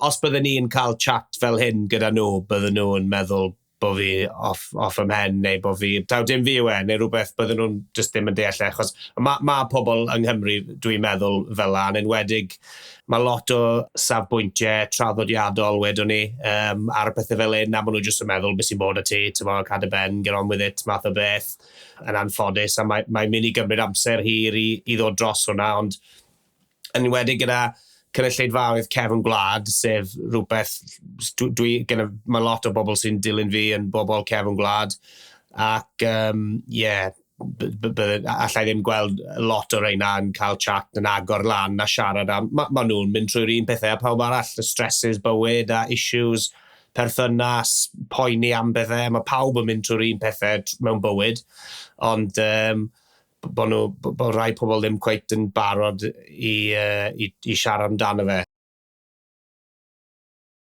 Os bydden ni'n cael chat fel hyn gyda nhw, bydden nhw'n meddwl bod fi off 'y mhen neu bod fi, taw dim fi yw e, neu rhywbeth bydden nhw'n just ddim yn deall e, achos mae ma pobl yng Nghymru, dwi'n meddwl, fel 'na, yn enwedig, mae lot o safbwyntiau traddodiadol, wedwn ni, ar y pethau fel hyn, a maen nhw jyst yn meddwl beth sy'n bod â ti, ti'n cadw ben, get on with it, math o beth, yn anffodus, a mae'n mae mynd i gymryd amser hir i ddod dros hwnna, ond yn enwedig gyda cynulleidfaoedd cefn gwlad, sef rhywbeth, dwi, gyda, mae lot o bobl sy'n dilyn fi yn bobl cefn gwlad, ac yeah, allai ddim gweld lot o reina yn cael chat yn agor lan a siarad am, ma, ma nhw'n mynd trwy'r un pethau a pawb arall, y stresses bywyd a issues, perthynas, poeni am bethau, mae pawb yn mynd trwy'r un pethau mewn bywyd, ond bod nhw, bod rai pobl ddim cweit yn barod i siarad amdano fe.